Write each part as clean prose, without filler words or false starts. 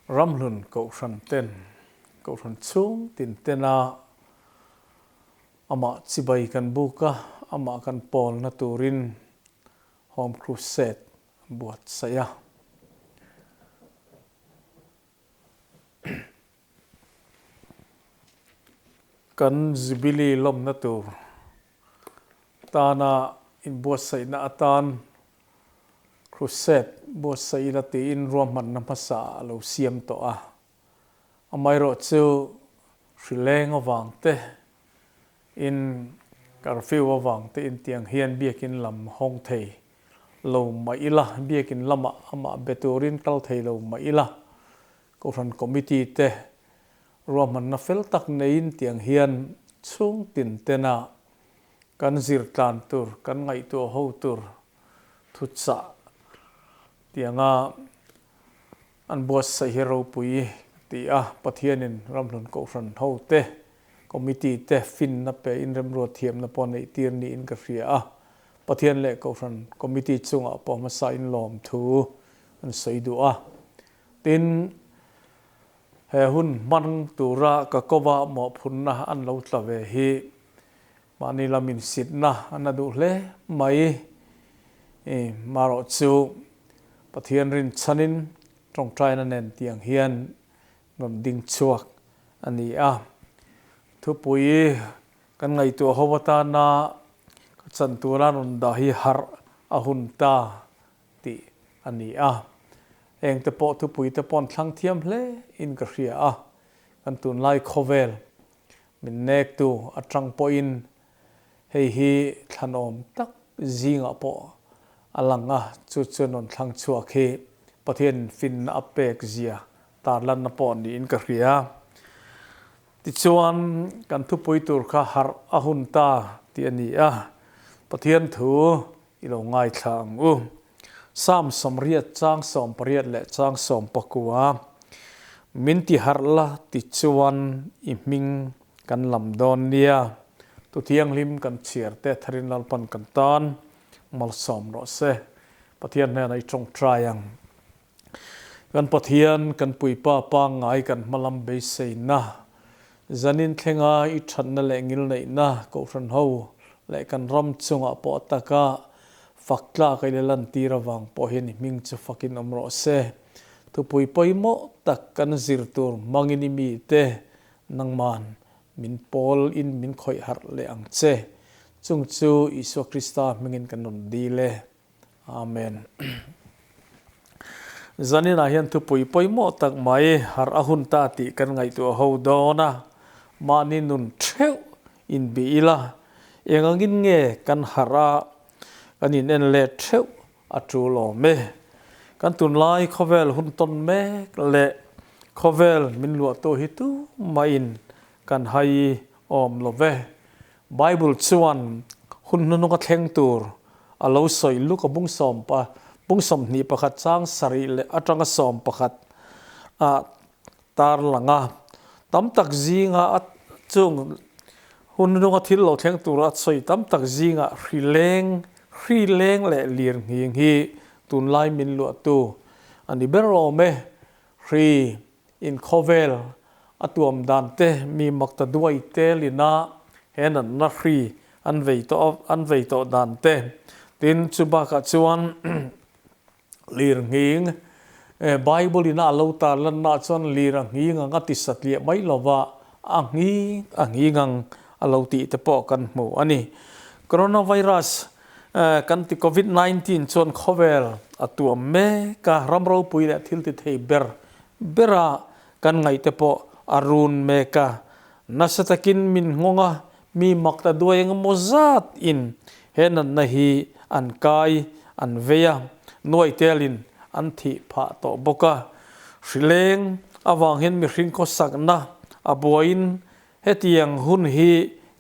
Ramhlun Kohhran ten, Kohhran chhung tin tena amah chibai kan buk a, amah kan pawlna turin Home Crusade an buatsaih a. Kan Jubilee lawmna tur tana inbuatsaihna atan Crusade buatsaih ila tiin ruahmanna hmasa a lo siam tawh a. Amaherawh chu hrileng avang te in curfew avang te in tiang hian biakin lam hawng thei lo mah ila, biakin lamah amah be turin kal thei lo mah ila, Kohhran Committee te ruahmanna fel tak neiin tiang hian chhung tin tena kan zir tlan tur, kan ngaihtuah ho tur thuchah tianga an buatsaih hi ropui ti a, Pathianin Ramhlun Kohhran ho te, Committee te finna pe in remruat thiamna pawh neih tir niin ka hria a, Pathian leh Kohhran Committee chungah pawh hmasa in lawmthu an sawi duh a. Tin, he hun hmang tura ka kova mawhphurhna an lo tla ve hi mahni lam insitna a na duh hle mai. I marawh chu Pathian rinchhanin tawngtaina nen tiang hian rawn ding chhuak a ni a. Thupui kan ngaihtuah ho atana ka chan tura rawn dah hi harh a hun ta tih a ni a. Engte pawh thupuite paw'n thlang thiam hle in ka hria a, kan tunlai khawvel min nektu atang pawhin hei hi thlanawm tak zingah pawh a lang a, chu chuan rawn thlang chhuak hi Pathianin finna a pek zia tarlanna pawh niin ka hria. Tichuan kan thupui tur kha harh a hun ta tih a ni a, Pathian thu I lo ngaithla ang u. Psalm 80 chang 18 leh chang 19, Min ti harh la ti chuan i hming kan lam dawn nia. Tu thianghlim kan chhiar te tharin Lalpan kan tan malsawm rawh se. Pathian hnenah i tawngtai ang. Kan Pathian, kan Puipa pangngai kan hmalam beiseina, zanin thlenga i thatna leh ngilneihna Kohhran ho leh kan ram chungah pawh a taka fak tlak a ila lantir avang pawh hian i hming chu fakin awm rawh se. Thupui pawimawh tak kan zir tur hmangin i mite nangman min pawl in min khawih harh leh ang che. Chung chu Isua Krista hmingin kan rawn dil e. Amen. Zaninah hian thupui pawimawh tak mai harh a hun ta tih kan ngaihtuah ho dawn a, mahni nun theuh inbih ila, eng angin nge kan harh a, kan in en let theuh a tul awm e. Kan tunlai khawvel hun tawn mek leh khawvel min luahtu hi tumahin kan hai awm lo ve. Bible chuan hun hnunung a thleng tur a lo sawi luk a bung sawm pa bung 21 chang sarih leh atanga 11 ah tar lang a. Tam tak zinga a chung hun hnunung a thil lo thleng tur a sawi tam tak zinga hri leng hri leng leh lir nghing hi tunlai min luahtu a ni ber awm e. Hri In khawvel a tuam dan te mi mak ta duai tel ina he natna hri an vei tawh an vei tawh dan te tin chu bakah chuan lir nghing Bible ina a lo tar lanna ah chuan lir a nghing ang a ti satliah mai lova a nghing a nghing ang a lo tih te pawh kan hmu a ni. Coronavirus Kan ti Covid 19 chuan khawvel a tuam mek a, ram ropui leh thil ti thei ber bera kan ngaih te pawh a run mek a. Nasa takin min nghawng a, mi mak ta duai eng emaw zat in he natna hi an kai an vei a, nuai telin an thih phah tawh bawk a. Hrileng avang hian mihring khawsakna a buaiin Hetiang hun hi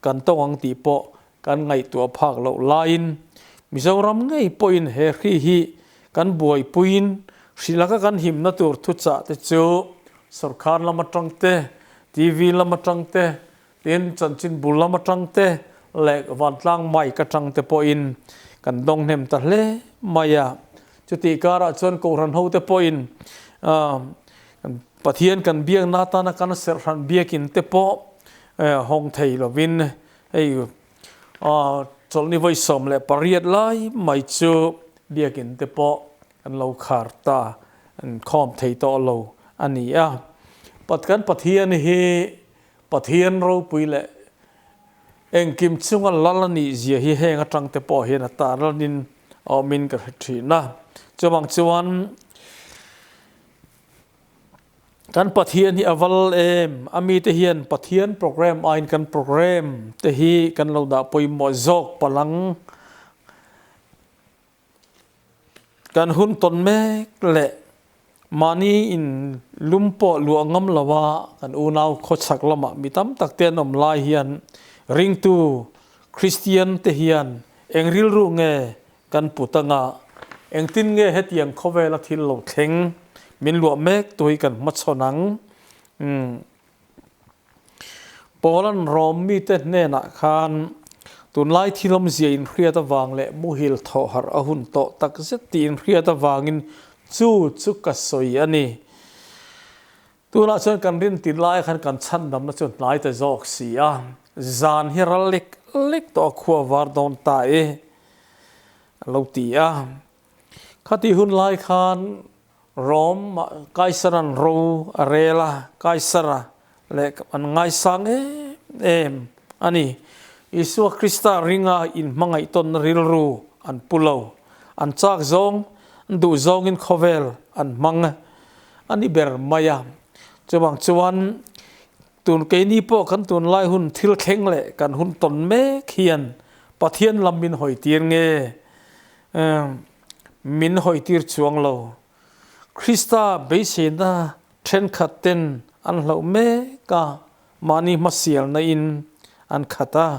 kan tawng ang tih pawh kan ngaihtuah phak loh laiin Mizoram ngei pawhin he hri hi kan buaipuiin hri laka kan himna tur thuchah te chu sorkar lam atang te, TV lam atang te, tin chanchin bul lam atang te leh vantlang mic atang te pawhin kan dawng hnem ta hle mai a. Chutih karah chuan Kohhran hote pawhin kan. Pathian kan biakna atana kan serh hran biakin te pawh hawng thei lovin hei chawlhni vawi 18 lai mai chu biakin te pawh kan lo khar ta, an khawm thei tawh lo a ni a. Kan Pathian hi Pathian ropui leh engkim chunga lal a nih zia hi heng atang te pawh hian a tarlanin a awmin ka hre thin a. Chuvang chuan kan Pathian hi a val em? A mite hian Pathian program aiin kan program te hi kan lo dah pawimawh zawk palang. Kan hun tawn mek leh mahni in lum pawh luah ngam lo a kan unau khawchhak lamah mi tam tak te an awm lai hian ringtu Kristian te hian eng rilru nge kan put anga engtin nge hetiang khawvela thil lo thleng min luah mek tu hi kan hmachhawn ang. Paula'n Rom mite hnenah khan tunlai thil awmzia inhriat avang leh muhil thawh harh a hun tawh tak zet tih inhriat avangin chu chu ka sawi a ni. Tunah chuan kan rin tin lai khan kan chhandamna chu hnai ta zawk si a, zan hi ral lek lek tawh a khua var dawn ta e a lo ti a. Khati hun lai khan Rom ah Kaisaran ro a rel a, Kaisara leh an ngaisang em em a ni. Isua Krista ringa inhmangaih tawnna rilru an pu lo. An chak zawng, an duh zawngin khawvel an hmang a ni ber mai a. Chuvang chuan tun keini pawh kan tunlai hun thil thleng leh kan hun tawn mek hian Pathian lam min hawi tir nge? Min hawitir chuang lo. Krista beiseina thenkhat ten an hlauh mek a, mahni hmasialna in an khat a.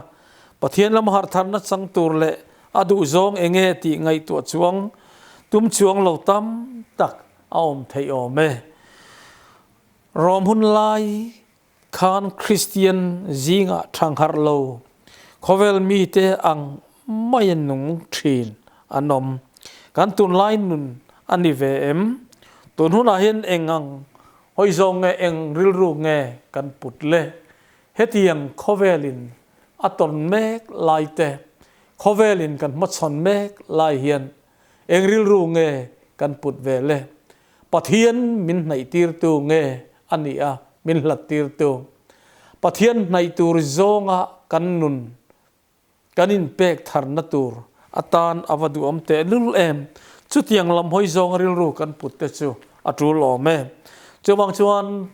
Pathian lam harhtharna chang tur leh a duhzawng enge tih ngaihtuah chuang tum chuang lo tam tak a awm theih awm e. Rom hun lai Khan Kristian zingah thangharh lo khawvel mite ang mai a nung thin an awm. Kan tunlai nun a ni ve em? Tun hunah hian eng ang hawi zawng nge eng rilru nge kan put le? Hetiang khawvelin a tawn mek lai te, khawvelin kan hmachhawn mek lai hian eng rilru nge kan put ve le? Pathian min hnaihtirtu nge a nih a, min hlattirtu? Pathian hnaih tur zawnga kan nun kan inpek tharna tur atan a va duhawm tehlul em? Chutiang lam hawi zawnga rilru kan put te chu a tul awm e. Chuvang chuan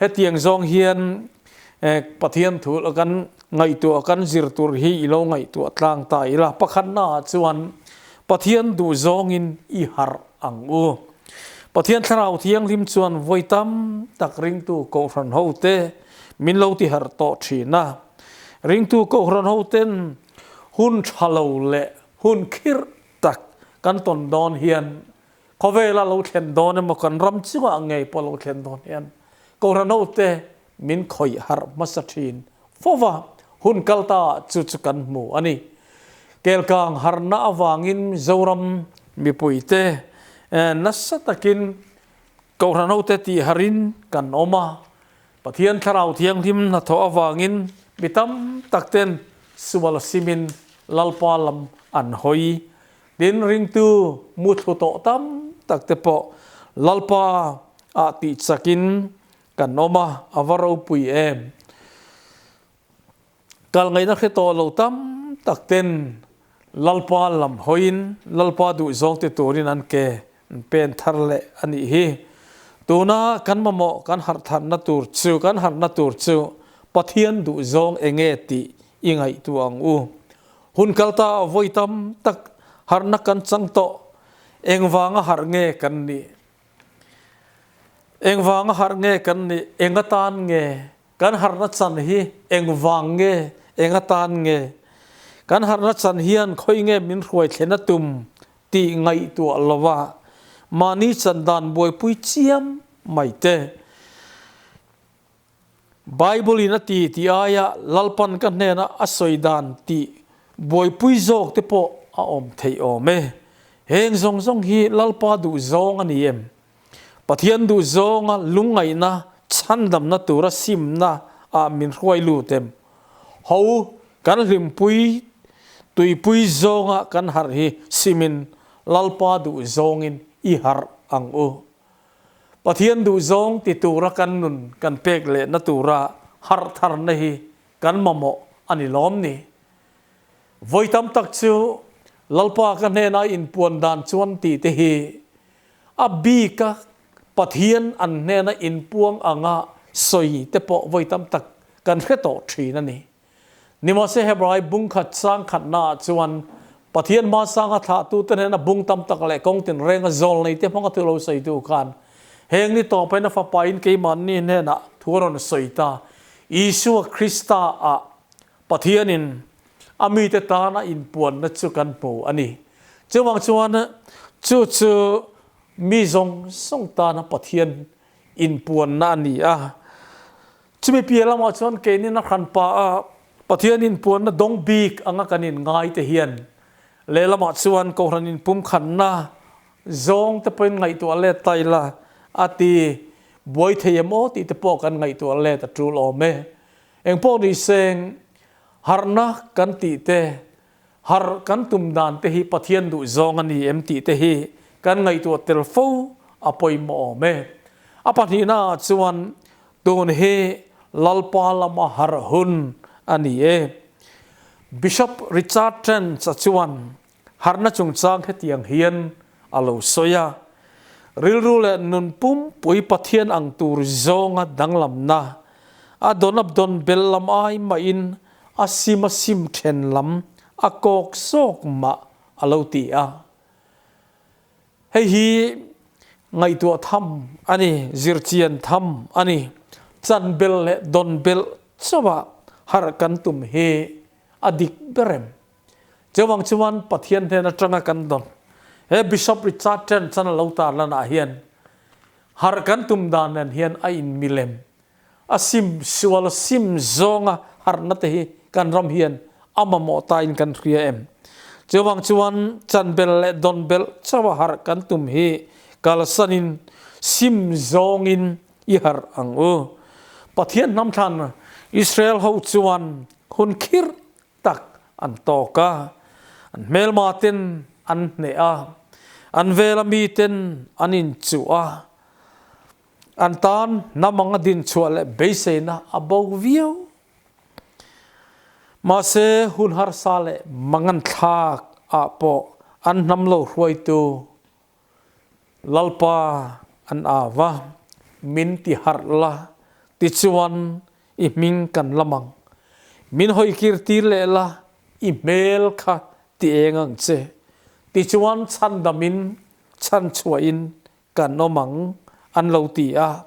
hetiang zawng hian Pathian thu kan ngaihtuah kan zir tur hi i lo ngaihtuah tlang ta ila. Pakhatnaah chuan Pathian duh zawngin i harh ang u. Pathian Thlarau Thianghlim chuan vawi tam tak ringtu Kohhran hote min lo ti harh tawh thin a. Ringtu Kohhran hoten hun tha lo leh hun khirh tak kan tawn dawn hian Khawvela lo thlen dawn emaw kan ram chungah ngei pawh lo thlen dawn hian Kohhran hote min khawih harh hmasa thin fo va, hun kal ta ah chu chu kan hmu a ni. Kelkang harhna avangin Mizoram mipuite nasa takin Kohhran hote tih harhin kan awm a, Pathian Thlarau Thianghlim hnathawh avangin mi tam tak ten sual simin Lalpa lam an hawi. Tin, ringtu muthlu tawh tam tak te pawh Lalpa ah tih chakin kan awm a, a va ropui em? Kal ngaihna hre tawh lo tam tak ten Lalpa lam hawiin Lalpa duhzawng ti turin an ke an pen thar leh a nih hi. Tuna kan mamawh kan harh tharna tur chu, kan harhna tur chu Pathian duhzawng enge tih i ngaihtuah ang u. Hun kal ta vawi tam tak harhna kan chang tawh, engvanga harh nge kan nih? Engvanga harh nge kan nih? Eng atan nge? Kan harhna chan hi engvang nge? Eng atan nge? Kan harhna chan hian khawi nge min hruai thlen a tum tih ngaihtuah lova mahni chan dan buaipui chiam mai te. Bible in a ti tih aia Lalpan ka hnena a sawi dan tih buaipui zawk te pawh a awm theih awm e. Heng zawng zawng hi Lalpa duh zawng a ni em? Pathian duh zawnga lungngaihna chhandamna tura simna ah min hruai lut em? Ho kan hlimpui tuipui zawnga kan harh hi simin Lalpa duh zawngin i harh ang u. Pathian duh zawng ti tura kan nun kan pek lehna tura harh tharna hi kan mamawh a ni lawm ni? Vawi tam tak chu Lalpa ka hnena inpuan dan chuan tih te hi a bika Pathian an hnena inpuang anga sawi te pawh vawi tam tak kan hre tawh thin a ni. Nimahse Hebrai bung khat sang khatnaah chuan Pathian hmasanga thlahtute hnena bung tam tak leh kawng tinrenga zawl nei te hmanga thu lo sawitu khan heng ni tawpain a Fapain keimahni hnenah thu a rawn sawi ta. Isua Krista ah Pathianin a mite tana inpuanna chu kan hmu a ni. Chuvang chuan chu chu mi zawng zawng tana Pathian inpuanna a ni a. Chumi piah lamah chuan keinin a hranpa a Pathian inpuanna dawng bik anga kan inngai te hian lehlamah chuan Kohhran inpumkhatna zawng te pawhin ngaihtuah let ta ila a ti buai thei em aw tih te pawh kan ngaihtuah let a tul awm e. Engpawh ni seng, harhna kan tih te, harh kan tum dan te hi Pathian duh zawng a ni em tih te hi kan ngaihtuah tel fo a pawimawh awm e. A pahnihna ah chuan tun hi Lalpa lama harh hun a ni e. Bishop Richard Trench-a chuan Harhna chungchang hetiang hian a lo sawi a, Rilru leh nun pumpui Pathian ang tur zawnga danglamna, a dawn a dawn bel lam ai mahin a sim a sim then lam a kawk zawk mah a lo ti a. Hei hi ngaihtuah tham a ni, zirchian tham a ni. Chan bel leh dawn bel chauha harh kan tum hi a dik ber em? Chuvang chuan Pathian hnen atanga kan dawn he Bishop Richard Chen chan a lo tarlan ah hian harh kan tum dan nen hian a in milem a sim sual sim zawnga harhna te hi kan ram hian a mamawh ta in kan hria em. Chuvang chuan chan bel leh dawn belh chauha harh kan tum hi kalsan in sim zawngin i harh ang u. Pathian hnam thlan Israel ho chuan hun khirh tak an tawk a, an hmelma ten an hneh a, an vela mi ten an inchuh a, an tan hnam anga dinchhuah leh beiseina a bo viau. Mahse, hun harsa leh mangan thlak ah pawh an hnam lo hruaitu Lalpa an au va, min ti harh la, tichuan i hming kan lam ang. Min hawikir tir leh la, i hmel kha ti eng ang che. Tichuan chhandamin, chhanchhuahin kan awm ang, an lo ti a.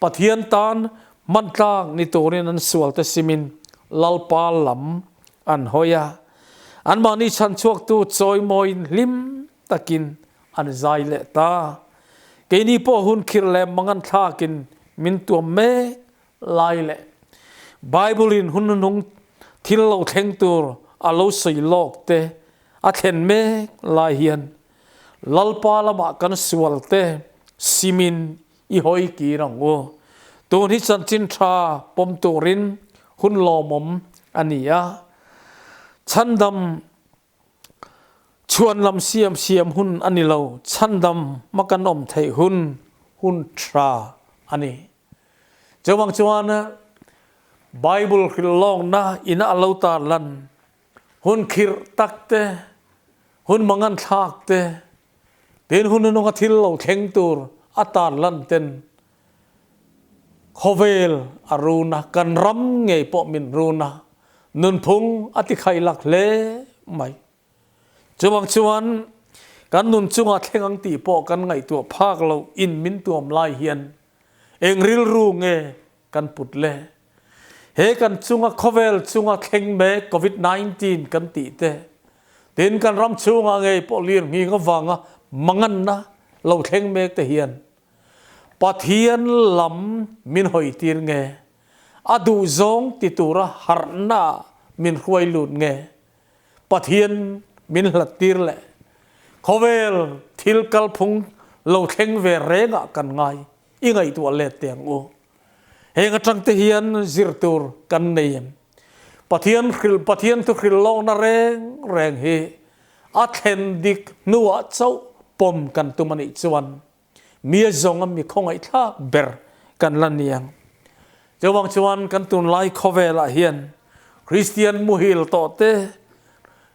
Pathian tan hmantlang ni turin an sualte simin Lalpa lam an hawi a. Anmahni chhanchhuaktu chawimawiin hlim takin an zai leh ta. Keini pawh hun khirh leh mangan thlakin min tuam mek lai leh Bible in hun hnuhnung thil lo thleng tur a lo sawi lawk te a thlen mek lai hian Lalpa lamah kan sual te simin i hawi kir ang u. Tun hi chanchin tha pawm turin hun lawmawm a ni a, chhandam Chhuanlam siam siam hun a ni lo, chhandam hma kan awm theih hun hun tha a ni. Chuvang chuan Bible hrilhlawkna ina a lo tarlan hun khirh tak te, hun mangan thlak te, tin hun hnunga thil lo thleng tur a tarlan ten khawvel a run a, kan ram ngei pawh min run a, nunphung a ti khailak hle mai. Chuvang chuan kan nun chunga thleng ang tih pawh kan ngaihtuah phak lo in min tuam lai hian eng rilru nge kan put le? He kan chunga khawvel chunga thleng mek Covid 19 kan tih te, tin kan ram chhungah ngei pawh lirnghing avanga manganna lo thleng mek te hian Pathian lam min hawitir nge? A duhzawng ti tura harhna min hruai lut nge? Pathian min hlattir leh khawvel thil kalphung lo thleng ve rengah kan ngai i ngaihtuah let teh ang u. Heng atang te hian zir tur kan nei em? Pathian hrilh Pathian thu hrilh lawkna reng reng hi a thlen dik hnuah chauh pawm kan tum a nih chuan mi a zawnga mi khawngaihthlak ber kan la ni ang. Chuvang chuan kan tunlai khawvelah hian Kristian muhil tawh te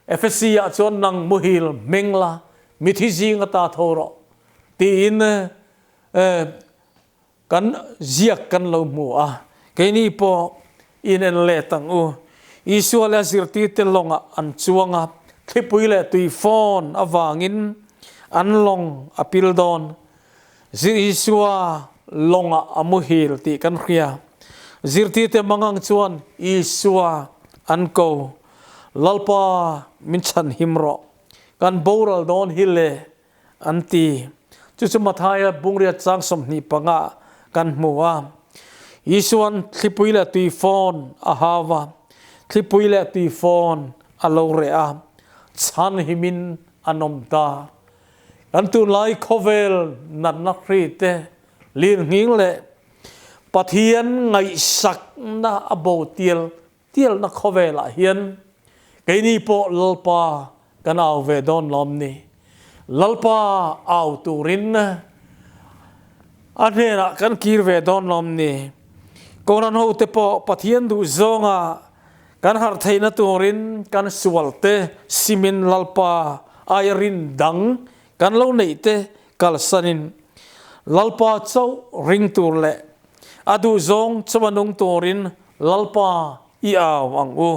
Efesi ah chuan nang muhil hming la mithi zing ata tho rawh tiin kan ziak kan lo hmu a, keini pawh in en let ang u. Isua leh a zirtirte lawngah an chuang a, thlipui leh tui fawn avangin an lawng a pil dawn. Isua lawngah a muhil tih kan hria. Zirtirte mangang chuan Isua an ko, Lalpa min chhanhim rawh, kan boral dawn hi le, an ti. Chu chu Mathaia bungriat chang 25 ah kan hmu a. Isuan thlipui leh tui fawn a hau a, thlipui leh tui fawn a lo reh a, chhanhimin an awm ta. Kan tunlai khawvel natna hri te lirnghing leh Pathian ngaihsakna a bo tial Tialna khawvelah hian keini pawh Lalpa kan au ve dawn lawm ni? Lalpa au turin a hnenah kan kir ve dawn lawm ni? Kohhran hote pawh Pathian duh zawnga kan harh theihna turin kan sualte simin Lalpa aia rin dang kan lo neihte kalsanin Lalpa chauh ring tur leh a duh zawng chauha nung turin Lalpa i au ang u.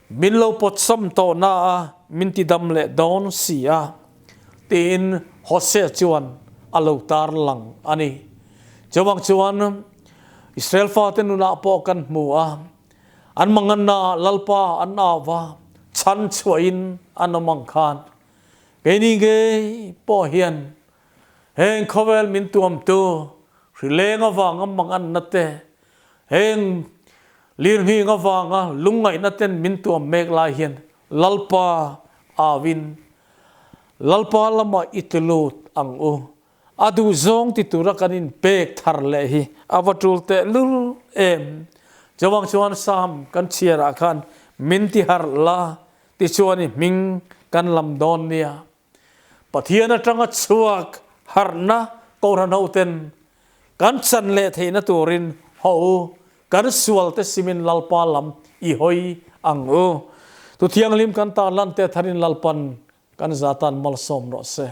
Min lo pawtsam tawh na a min ti dam leh dawn si a, tiin Hosea chuan a lo tar lang a ni. Chuvang chuan Israel fate nunah pawh kan hmu a, an mangannaah Lalpa an au va, chhan chhuahin an awm ang khan. Keini ngei pawh hian heng khawvel min tuamtu hrileng avanga manganna te, heng lirnghing avanga lungngaihna ten min tuam mek lai hian Lalpa awin Lalpa lamah i ti lut ang u. A duhzawng ti tura kan inpek thar leh hi a va tul tehlul em. Chuvang chuan Sam kan chhiarah khan min ti harh la Tichuan i hming kan lam dawn nia. Pathian atanga chhuak harhna Kohhran hoten kan chan leh theihna turin haw u, kan sualte simin Lalpa lam i hawi ang u. Tu thianghlim kan tarlan te tharin Lalpan kan zatan malsawm rawh se.